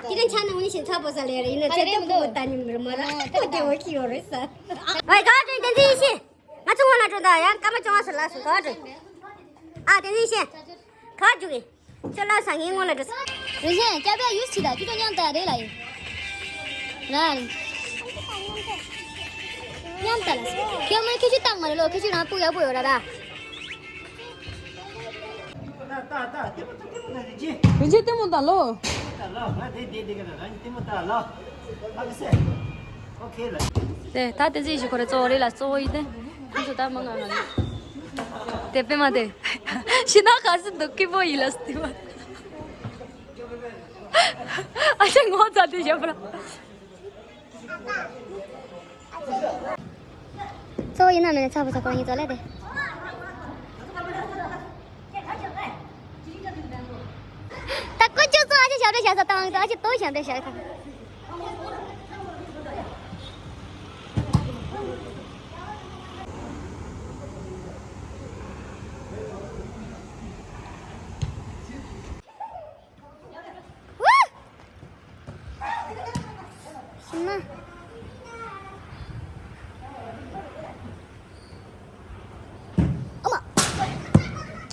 དེ་རིང་ཆ་ནང་འུ་ནི་ཞིག་ཚ་པོ་ས་ལས་རེད། ཡིན་ན་ཚེ་སྟོན་སྤུ་གུ་ལྟ་ཉིན་མི་རུ་མ་ར་ཨོ་ཏེ་ཨོ་ཁི་ཡོད་རེད་ས། ཨོ་ག་བ་དྲན་དེ་འདི་ཡིན་ཤེས། ང་ཚོ་ངོ་ལ་འགྲོ་ད་ཡང་སྐར་མ་བཅོ་ལྔ་ཟེར་ལ་སོང་ག་བ་དྲན། ཨ་དེ་འདི་ཡིན་ཤེས། ག་བ་འཇུག་གི། ཁྱོད་ལ་ས་ངའི་ངོ་ལ་འགྲོ་ས། རེ་ཞན་སྐྱ་བས་ཡུས་ཆི་ད་ཅི་ཅོ་མཉམ་ད་རེད་ལ་ཡིན། ར་རེད། མཉམ་ད་ལ་ཁྱོད་མོས་ཁྱི་ཆུ་བཏང་མ་རེད་ལོ། ཁྱི་ཆུ་རང་སྤུ་ཡག་པོ་ཡོད་ར་ད། རིན་ཆེན་ལྟད་མོ་ལྟ་ལོ། དེ་ད་དེ་ཚེ་ཞིག་ཁོ་རེ་གཙོ་བོ་རེད་ལ་གཙོ་བོ་ཡིན་ཏེ། ཁོ་ཚོ་ད་མང་ང་ང་རེད། དེ་པེ་མ་དེ། ཤི་ན་ག་སི་འདུག་སྐྱིད་པོ་ཡིན་ལ་སྟེ་བ། ཨ་ཅག་ངོ་ཚ་དེ་ཞབས་ར། གཙོ་བོ་ཡིན་ན་མིན་ན་ཚ་པོ་ཚ་པོ་གཉིས་ཚོ་ལས་དེ། ད་ཀོ་ཅོ་ཚོ་ཨ་ཅེ་ཞབས་བྲོ་བྱ་ས་བཏང་ཨ་ཅེ་ཏོ་ཞབས་བྲོ་བྱ་ས། ཤི་མ། ཨོ་མ།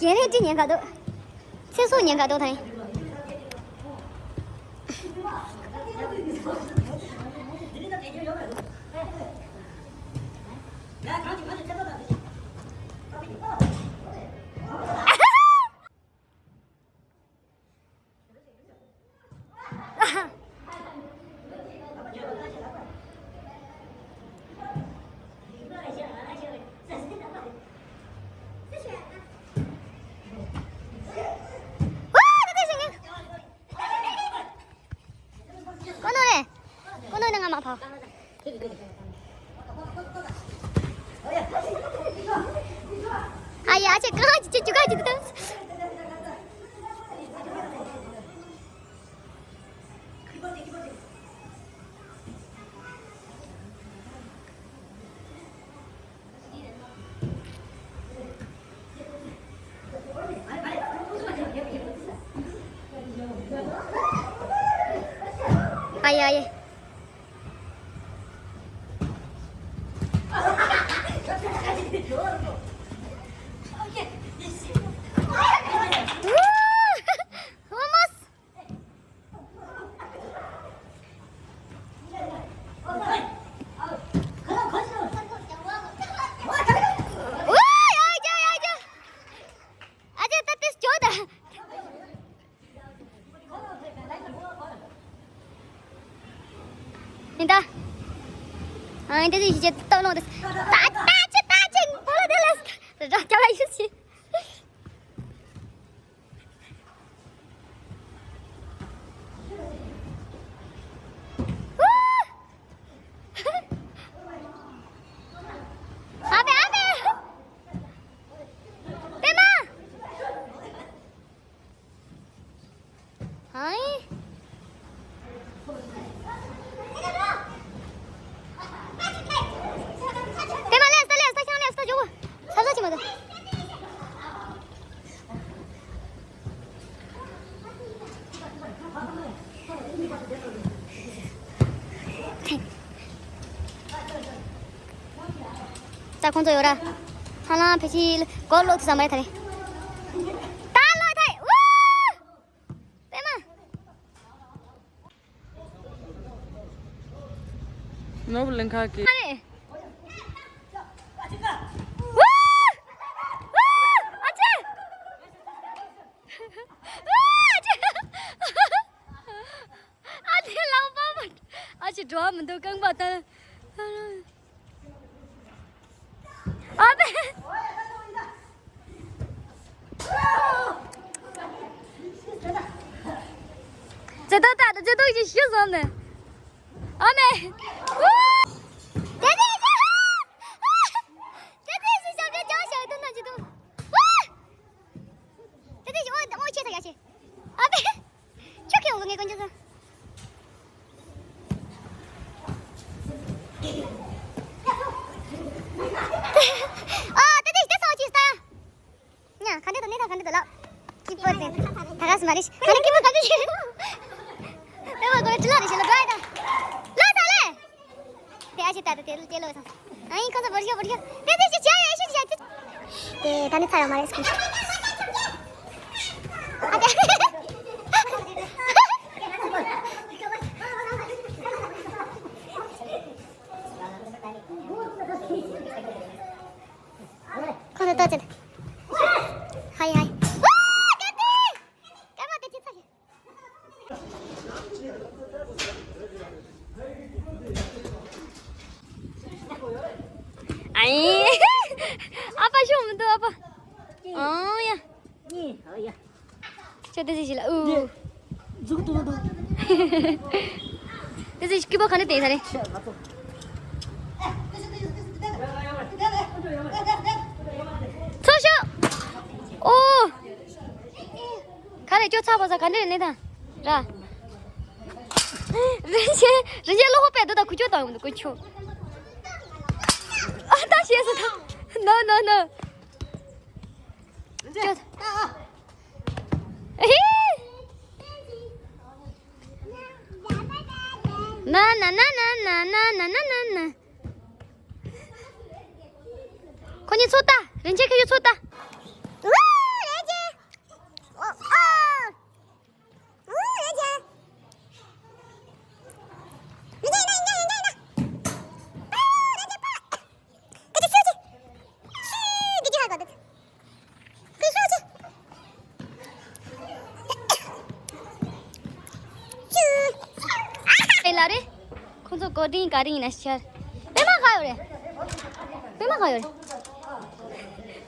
རྒན་ལྷན་ཅིག་ཉན་ག་འདུག་ཚེ་སྲོག་ཉན་ག་འདུག་ཐང་། ཀོ་ནོ་རེད། ཀོ་ནོ་ནི་ང་མ་ཕ། ཨ་ཡ་ཨ་ཅེ་གང་ཅི་ཅི་ཅི་ག་ཅི་དང་། ཨ་ཡ་ཡ། ཡིན་ད། ཨ་འདི་ཞིག་ཅེས་སྟོན་ལོང་དེ། ད་ད་ཅི་ད་ཅི་བོ་ལ་དེ་ལ་ར་ཅ་ལ་ཡུ་སི། ཨ་མེ་ཨ་མེ། པད་མ། ཧའི། པད་མ་ལས་ས་ལས་ས་ཤང་ལས་ས་ཇོ་བོ། ས་ས་ཅི་མ་ད། ད་ཁོང་ཚོ་ཡོད་ར། ཧ་ལམ་ཕལ་ཆེར་སྒོ་ལོག་ཐུབ་ས་མ་རེད་ད་རེད། ད་ལོག་ཐལ། ཝུ། པད་མ། ནོར་བུ་གླིང་ཁ་གི། ཨ་རེ། ཝུ། ཝུ། ཨ་ཅེ། ཨ་ཅེ་འགྲོ་བ་མི་འདུག་རྐང་པ་ད། ཨ་ཕ། ཙེ་ཏོ་ཏ་ཏ་ཙེ་ཏོ་ཅི་ཤི་སོང་ནས། ཨ་མེ། དེ་དེ་ཅི། དེ་དེ་ཅི་ཞབས་བྲོ་ཅང་ཞབས་བྲོ་ན་ཅི་དུ། དེ་དེ་ཅི་ཨོ་ཨོ་ཆེ་ས་ཡ་ཆེ། ཨ་ཕ། ཁྱོད་ཁྱོད་ངོ་ངས་ཀོན་ཅི་སོང་། ཨ་ཏེ་ཏེ་ཏེ་སོང་ཅི་སྟ། ཉ་ག་འདྲེ་དང་གནས་ཐང་ག་འདྲེ་དང་ལགས། སྐྱིད་པོ་དེ། ད་ག་སི་མ་རེད། ག་འདྲེ་སྐྱིད་པོ་ག་འདྲེ་ཞིག་ཨེ་མ་གོ་ལ་ཅི་ལ་རེ་ཞིག་ལ་འགྲོ་ཨེ་ད། ལ་ས་ལེ། དེ་ཨ་ཞིག་ད་དེ་དེ་ལོ་དེ་ལོ་སང་། ཨ་ཡིན་ཁ་ས་བར་ཤོ་བར་ཤོ། ཏེ་ཏེ་ཞིག་ཅི་ཡ་ཏེ། དེ་ད་ནི་ཚ་ཡོང་མ་རེད་སྐུ། ཨ་ཏེ། ཁོ་ཚོ་ལྟོས་ཅན། ཧའི་ཧའི། ཨ་ཀ་ཏི། སྐར་མ་དེ་ཅི་ཚ་ཞིག་ཨའི། ཨ་ཕ་ཤོག་མི་འདུག་ཨ་ཕ། ཨང་ཡ། ཁྱོད་དེ་ཟིག་ཞིག་ལ་ཨུ། འཇུག་ཏུ་འདུག་དེ་ཟིག་སྐྱིད་པོ་ག་འདྲ་དེ་ས་རེད། ཚོ་ཤོག་ཨོ། ག་རེ་ཁྱོད་ཚ་བ་ས་ག་འདྲ་གནས་དང་། ར། རིན་ཆེན་རིན་ཆེན་བློ་ཁོག་པས་འདུག་ད་ཁུ་ཁྱོད་དང་ཡོང་འདུག་ཁུ་ཁྱོད། ཨ་ད་ཤེས་སོ་ད། ནོ་ནོ་ནོ། ཁྱོད། ཨེ། ན་ན་ན། ཁོ་གཉིས་ཚོ་ལྟ། རིན་ཆེན་ཁྱོད་ཚོ་ལྟ། ཨུ། རིན་ཆེན། ཨོ་ཨོ། ཨུ། རིན་ཆེན། རིན་ཆེན་ཡིན་ན་ཡིན་ན་ཡིན་ན་ཡིན་ན། ཨུ། རིན་ཆེན་ཕ། སྐད་ཆ་ཤོད་ཅིག་ཤི། སྐད་ཆ་ཧ་གོ་འདུག་ཨེ་ལ་རེ། ཁོང་ཚོ་ཀོ་ཌིང་ག་རེ་ཡིན་ན་ཤར། པད་མ་ག་ཡོད་རེད། པད་མ་ག་ཡོད་རེད།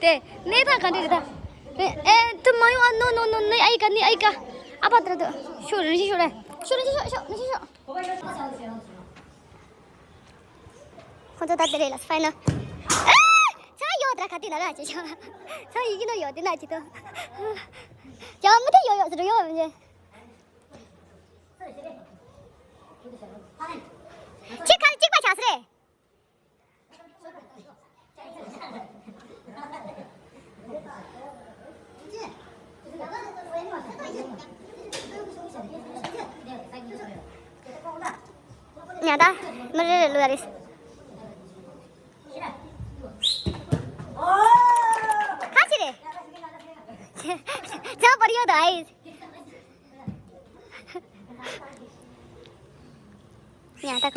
དེ་གནས་སྟངས་ག་འདྲ་རེད་ད། ཨེ་ཨེ་དུ་མ་ཡོང་ཨ། ནོ་ནོ་ནོ་ནོ། ཨའི་ཀ་ནི་ཨའི་ཀ། ཨ་ཕ་དེར་དུ། ཤོག་རིན་ཆེན་ཤོག་རེད། ཤོག་རིན་ཆེན་ཤོག་ཤོག་རིན་ཆེན་ཤོག་ཁོང་ཚོ་ད་དེ་རེད་ལ་ཕའི་ནལ། ཨ། ཚང་ཡོད་དྲ་ག་དེ་ན་ར་ཅེ་ཆ། ཚང་ཡིག་ནོ་ཡོད་དེ་ན་ཅི་ཏོ། ཅང་མི་དེ་ཡོད་ཡོད་ཟེར་ཡོད་མི་ཅེ། ཅི་ཁ་ལ་གཅིག་པ་ཆགས་སི་རེད། ཉ་ད་མི་རེ་རེ་ལུ་ཡ་རེད། ཁ་ཅི་རེད། ཅང་པར་ཡོད་ད་ཨེ། ཡང་དག་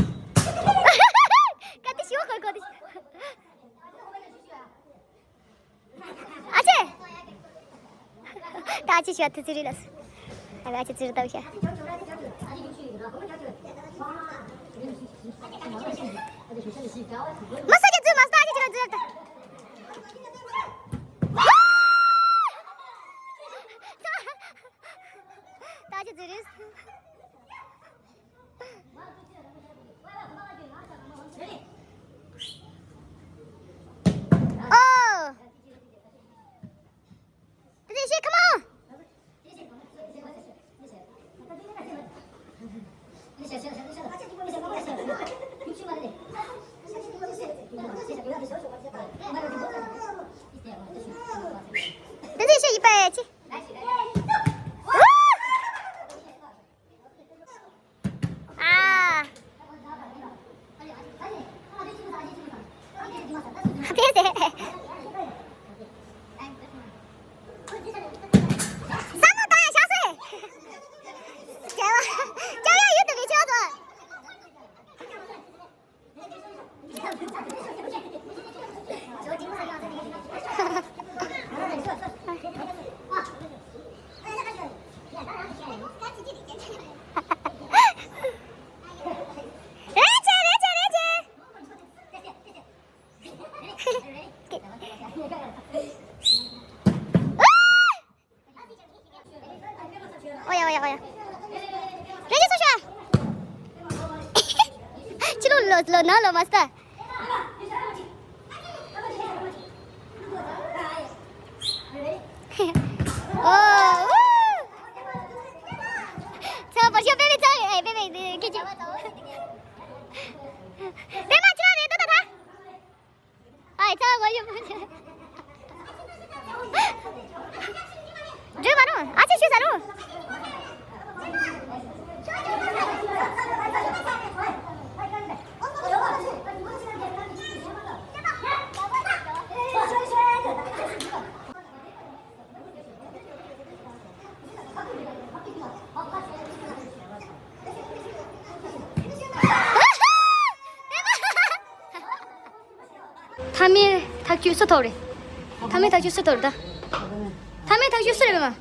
ཀ་ཏི་ཤོ་ཁོ་ཁོ་ཏི། ཨ་ཅེ། ད་ཅི་ཤོད་ཐུ་ཙི་རི་ལ་སུ། ཨ་ཅེ་ཙི་རི་ཏའུ་ཤ། མ་ས་ཀྱི་ཙི་མ་ས་ཀྱི་ཙི་ར་ཙི་ར་ཏ། ད་ཅི་ཙི་རི། ཨོ། དེ་ཤེས་ཁ་མོ། ལོ་ལོ་ན་ལོ་མ་སྟ། ཨོ། ཚ་བར་ཤོ་པེ་པེ་ཚ་ཨེ་པེ་པེ་ཀི་ཅི། པེ་མ་ཅི་ར་རེད་ད་ད་ད། ཨའི་ཚ་བར་ཤོ་པེ་ཅི། འགྲོ་མ་རུང་ཨ་ཅེ་ཤུ་ས་རུང་། མཐའ་མའི་ཐག་གཅོད་སུ་ཐོབ་རེད། མཐའ་མའི་ཐག་གཅོད་སུ་ཐོབ་རེད་ད། མཐའ་མའི་ཐག་གཅོད་སུ་རེད་པེ་མ།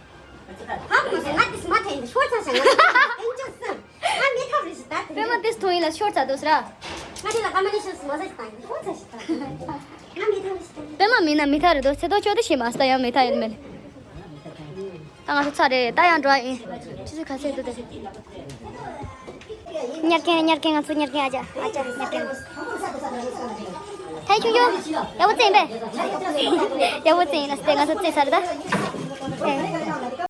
ཧ་གོ་མ་སོང་། ང་དེ་སུ་མ་ཐེ་ཡིན་ཤོར་ཚ་ཞང་ང་ཨེན་ཅོ་སུ། ང་མི་ཐབས་རེད་ཞིག་ད་དེ། པེ་མ་དེ་སུ་ཐོང་ཡིན་ལ་ཤོར་ཚ་འདུག་ཟེར་ར། ང་དེ་ལ་ཀ་མ་ནི་ཤོར་སུ་མ་ཟ་ཞིག་ད་ཡིན་ཤོར་ཚ་ཞིག་ད། ང་མི་ཐབས་རེད་ཞིག་ད། པེ་མ་མིན་ན་མི་ཐ་རེད་དོ་ཚེ་ཏོ་ཅོ་དེ་ཤེས་མ་སྟ་ཡང་མི་ཐ་ཡིན་མེད། ད་ང་ཚོ་ཚར་རེད་ད་ཡང་འགྲོ་ཨ་ཡིན། ཆུ་ཚོད་ག་ཚད་འདུག་དེ། ཉར་མཁན་ཉར་མཁན་ང་ཚོ་ཉར་མཁན་ཨ་ཅག་ཨ་ཅག་ཉར་མཁན། ཐའི་ཆུང་ཆུང་། ཡག་པོ་བཙལ་པས། ཡག་པོ་བཙལ་ཡིན་ན་སྟེ་ང་ཚོ་བཙལ་ཚར་རེད་ད། ཨེ།